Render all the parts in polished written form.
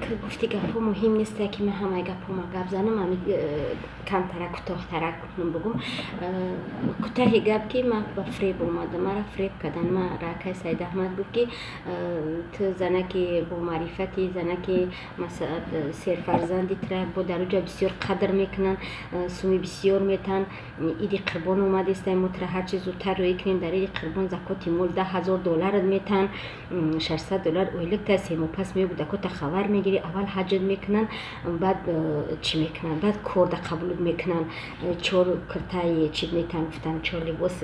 Гуфти гапҳо муҳим нест, ки ман ҳамаи гапҳома гап занам, ами камтарак, кӯтоҳтарак кунам, бугум. Кӯтаҳи гап, ки ман ба фреб омадам, мара фреб кардан. Ма ракай Саидаҳмад гуфт, ки ту занаки бомаърифати, занаки серфарзанди, тра бо дар уҷа бисёр қадр мекунанд, суми бисёр метаҳанд. Иди қурбон омадеста, мо тра ҳарчи зудтар рӯӣ кунем. Дар иди қурбон закоти мол 10 000 долларат метаҳанд, 600 доллар ойликта, 3 моҳ пас меё, кӯдакота хабар мегирӣ. Аввал ҳаҷат мекунанд, баъд чӣ мекунанд, баъд корда қабулут мекунанд. Чор киртаи чӣ метаҳанд, гуфтанд, чор либос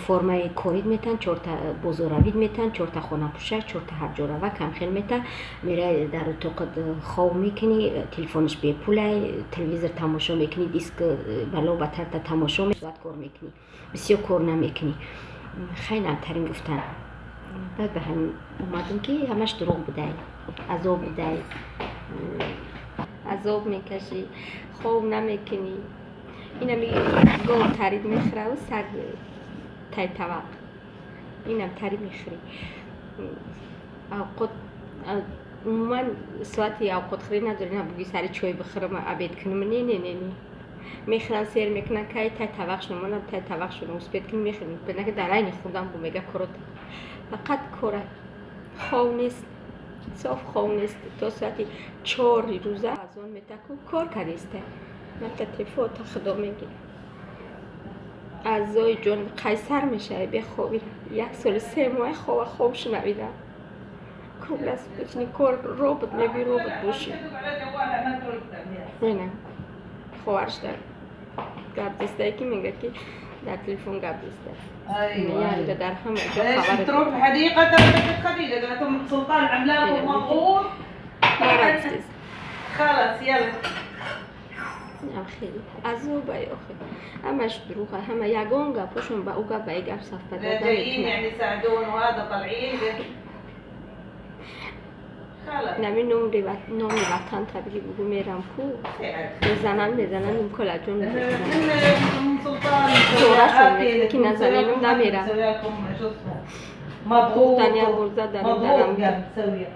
формаи корид метаҳанд, чорта бозоравид метаҳанд, чорта хонапӯшак, чорта ҳарҷорава камхел метаҳанд. Мерай, дар утоқат хов мекунӣ, телефонаш бепулай, телевизор тамошо мекунӣ, диск бало батарта тамошо, соат кор мекунӣ, бисёр кор намекунӣ. Хайнамтарин гуфтанд. Баъд ба ҳамин омадам, ки ҳамаш дурӯғ будай, азоб будай, азоб мекашӣ, хов намекунӣ. Инами гов тарид мехӯраву саг тайтавақ, инам тари мехӯрӣ. Авқот умуман соати авқотхӯрӣ надорӣ, на бугӯи сари чой бихӯрам, обед кунам. Не, не, не, не, мехӯран, сер мекунан, кай тай тавақшон монам, тай тавақшон успеть кунӣ, мехӯрӣ. Дар айни хӯрдан бу мега корот фақат кора, хов нест, соф хов нест. То соати 4-и рӯза азон метаку, кор кардиста. Мата телефонта худо мегирад, аъзои ҷон қайсар мешавад бехобӣ. Як соли 3 моҳ хова хоб шунавидам. Круглосуточный кор, робот мегӯи, робот бошӣ. Мена хоҳарш дар гап зистае, ки мегӯяд, ки дар телефон гап зиста. ايوه. Дар ҳама ҷо ايش хабар. تروح حديقة ترى خديجة قالت ام سلطان عاملة لكم مضغوط. Мара гуфтест. خلاص يلا. Инам хеле азобай охи, ҳамаш дурӯға, ҳама ягон гапошон ба ӯ гап ба и гап совпадать جايين намекунад. يعني يساعدون وهذا طالعين خلاص. Нами номи ватан табиги бугу, мерам ку, мезанам, мезанам, имколаҷон. ام سلطان توراشون که نزنینم نمیرم. مسوي لكم شو اسمه مضغوط. گفتنی برزه دارم. مضغوط. دارم. قاعد تسوي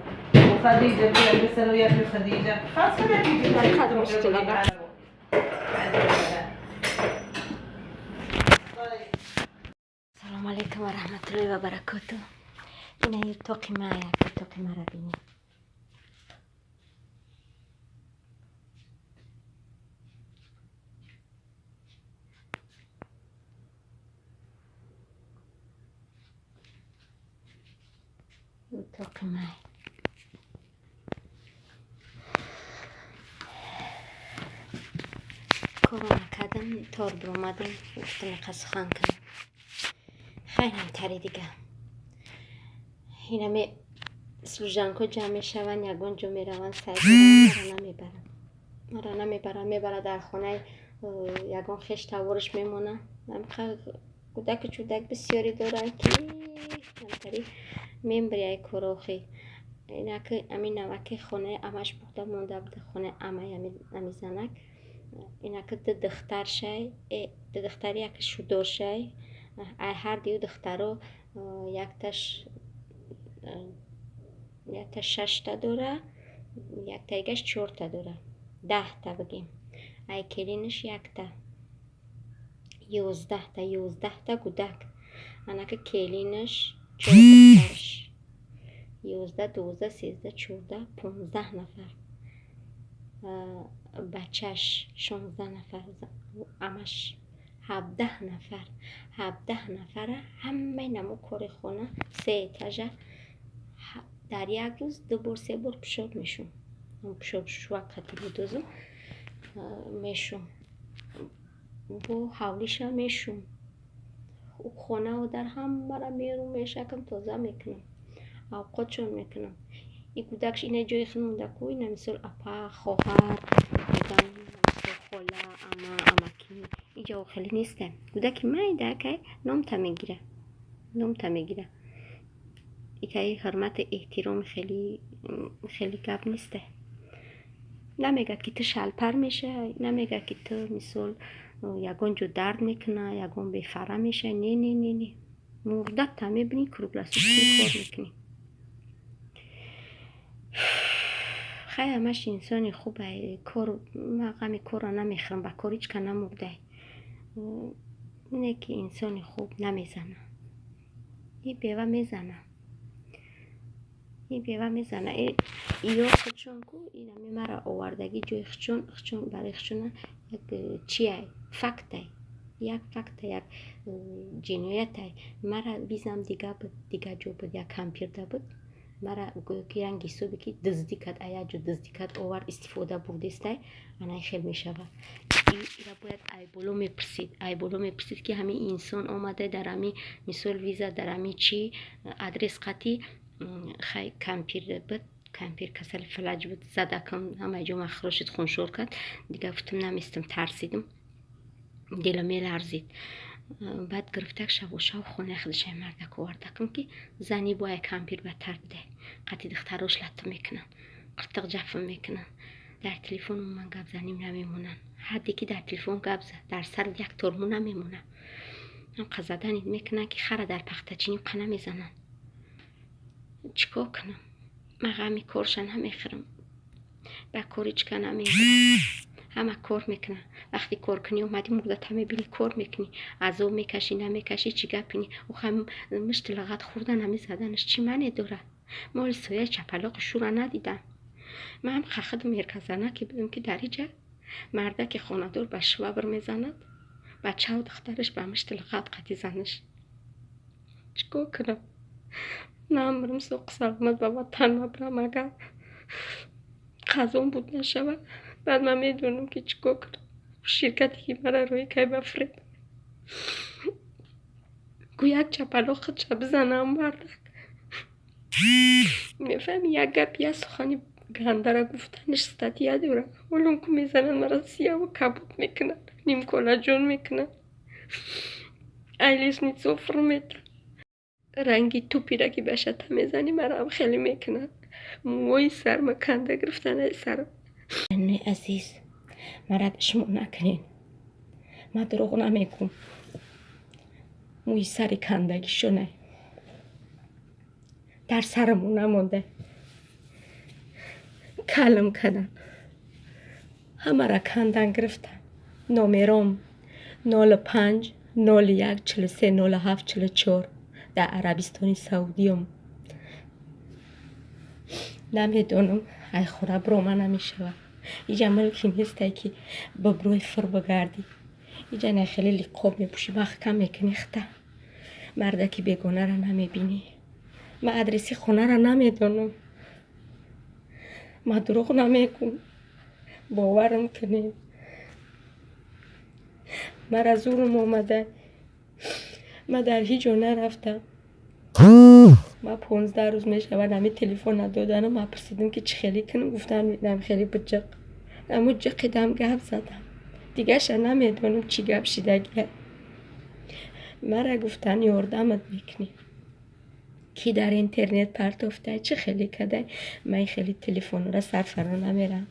وخديجة بس انا وياك خديجة خلاص كذا تيجي. خلاص مشكلة بقى. طيب. Салому алайкум ва раҳматуллоҳи ва баракоту. Ина утоқи ма, як утоқи мара бинед. Утоқи май корона кардам, тор биромадам, гуфтам яқа сухан кунам. Хайрам тари дига. Инаме служанко ҷамъ мешаванд, ягон ҷо мераванд, сайр мераванд, мара намебаранд, мара намебаранд. Мебарад, дар хонаи ягон хеш тавораш мемонад. Кӯдаку чӯдак бисёре доранд, ки камтари мембри ай корохи. Инаки ами наваки хонаи амаш бурда монда буда, хонаи амаи ами занак. Инаки ду духтар шай, ду духтари яке шудор шай. Ай ҳар дию духтаро якташ якта шашта дора, яктаигаш чорта дора, 10-та бигем. Ай келинаш якта, 11-та, 11-та кӯдак. Анаки келинаш, чор духтараш, 11, 12, 13, 14, 15 нафар бачаш, 16 нафар, амаш 17 нафар. 17 нафара ҳамаи намо кори хона, се этажа дар як рӯз ду бор, се бор пишоб мешум, пишоб шувак қати будозум мешум, бо ҳавлиша мешум, хонаву дар ҳамаро мерум, мешакам, тоза мекунам, авқотшон мекунам. И кӯдакш ина ҷои худ монда ку, ина мисол апа, хоҳар, хола, ама, амакӣ иҷо хеле неста. Кӯдаки майда акай номта мегира, номта мегира. Икаи ҳурмату эҳтиром хеле хеле гап неста. Намегӯяд, ки ту шалпар мешавӣ, намегӯяд, ки ту мисол ягон ҷо дард мекуна, ягон бефара мешавӣ. Не, не, не, не, мурдатта мебинӣ, круглосуточно кор мекунӣ. Хай, ҳамаш инсони хубай, кор ма ғами корро намехӯрам, ба кор ҳеч ка намурдай. Не ки инсони хуб намезана. И бева мезана. И бева мезана. Ё худшон ку инами мара овардагӣ ҷои худшон, худшон барои худшона як чиай, фактай. Як факта, як ҷиноятай. Мара визам дига буд, дига ҷо буд, як кампирда буд. Мара гӯё ки ранги ҳисобе ки дуздӣ кард, а як ҷо дуздӣ кард, овард, истифода бурдестай, ана хел мешавад. Ира бояд айболо мепурсид, айболо мепурсид, ки ҳамин инсон омада дар ҳамин мисол виза, дар ҳамин чӣ адрес қатӣ. Хай, кампир буд, кампир касали фалаҷ буд, задакам, ҳамаи ҷо махрошид, хуншор кард. Дига гуфтам, наместам, тарсидим, дилам меларзид. Баъд гирифтак шаву шав хонаи худашай мардак овардакам, ки зани бояд кампир бадтар буде, қати духтарош латту мекунанд, қиртиқ ҷафм мекунанд. Дар телефон ман гап заним намемонанд. Ҳадде ки дар телефон гап зад, дар сар як торму намемонад. Ҳамқа заданит мекунанд, ки хара дар пахтачинӣ қа намезананд. Чӣ кор кунам? Ман ғами корша намехӯрам, ба кор ҳеч ка намегирам. Ҳама кор мекунад. Вақте кор кунӣ, омадӣ, мурдата мебинӣ, кор мекунӣ, азоб мекашӣ, намекашӣ, чӣ гап кунӣ? Охай, мушти лағат хӯрдан, ҳами заданаш чӣ маъне дорад? Моли сояи чапалоқи шӯра надидам. Ман ҳам худам эрказанаке будам, ки дар иҷа мардаки хонадор ба швабр мезанад, бачаву духтараш ба мушти лағат қати занаш. Чӣ кор кунам? Намрам, соқу саломат ба ватан мабрам, агар қазон буд нашавад, баъд ман медонам, ки чӣ кор кунам. Ширкате ки мара рӯи кай ба фреб гӯ, як чапалоқ худша бизанам мардак. Мефаҳми, як гап, як сухани гандара гуфтанаш статья дорад. Ҳолон ку мезананд мара, сияву кабуд мекунанд, нимколаҷон мекунанд, ай лестница фур метанд, ранги тӯпира ки ба шата мезанӣ, мараам хеле мекунанд. Мӯҳои сарма канда гирифтан ай сарам. Не, азиз, мара шумо накунед, ман дурӯғ намегӯм. Мӯи сари кандагишонай дар сарамон намонда, калм кадан, ҳамара кандан гирифтан. Номером 05 01 43 07 44, дар Арабистони Саудиём. Намедонам, ай хона бирома намешавад. Иҷа мулки нестай, ки бибрӯи фур бигардӣ. Иҷа на хеле лиқоб мепӯшӣ, маҳкам мекунӣ хта, мардаки бегонара намебинӣ. Ман адреси хонара намедонам, ман дурӯғ намегӯм, боварам кунед. Мара зурм омада, ман дар ҳеҷ ҷо нарафтам. Ман 15 рӯз мешавад, ҳамин телефона доданам. Ман пурсидам, ки чӣ хеле кунам, гуфтан, хеле биҷиқ. Аму ҷиқидам, гап задам, дигаша намедонам, чӣ гап шидагия. Мара гуфтан, ёрдамат мекунӣ. Ки дар интернет партофтай, чӣ хеле кадай? Ман хеле телефонора сарфаро намерам.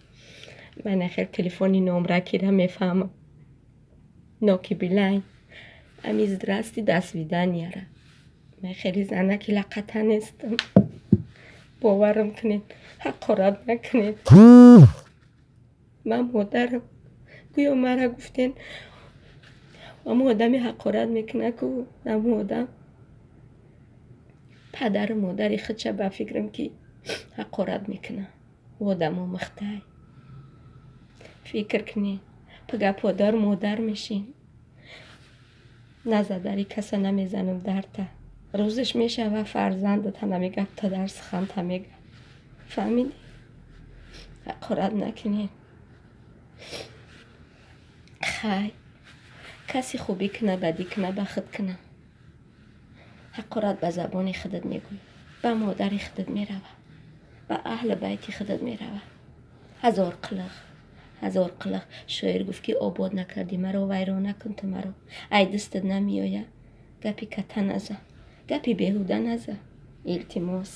Ман хел телефони номракира мефаҳмам, ноки Билайн, ами здрасти, до свидания ра. Ман хеле занаки лақата нестам, боварам кунед, ҳақорат накунед. Ман модарам. Гӯё мара гуфтен, ҳамун одами ҳақорат мекунад ку, ҳамун одам падару модари худша ба фикрам, ки ҳақорат мекунад. Одамо мухтай, фикр кунед, пага падару модар мешин. Назадари каса намезанам дарта. Рӯзаш мешава, фарзандата намегап, та дар суханта мегап. Фаҳмидӣ? Ҳақорат накунед. Хай, касе хубӣ куна, бадӣ куна, ба худ куна. Ҳақорат ба забони худат мегӯӣ, ба модари худат мерава, ба аҳли байти худат мерава. Ҳазор қилиқ, ҳазор қилиқ. Шоир гуфт, ки обод накардӣ маро, вайрон накун ту маро. Ай дастат намеоя, гапи ката наза, гапи беҳуда наза, илтимос.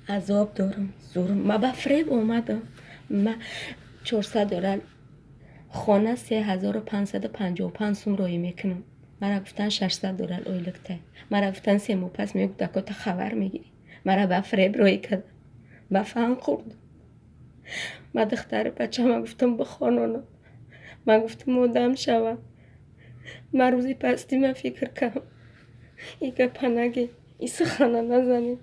Азоб дорам, зурм. Ма ба фреб омадам. Ма 400 доллар хона, 3555 сум роӣ мекунам. Мара гуфтан, 600 доллар ойликтай. Мара гуфтан, 3 моҳ пас мегӯ, дакота хабар мегирӣ. Мара ба фиреб роҳӣ кардам, ба фан хӯрдам. Ба духтари бачама гуфтам, бихононам. Ман гуфтам, одам шавам. Ман рӯзи пастӣ ман фикр кардам, и гапа наге, и сухана назанем.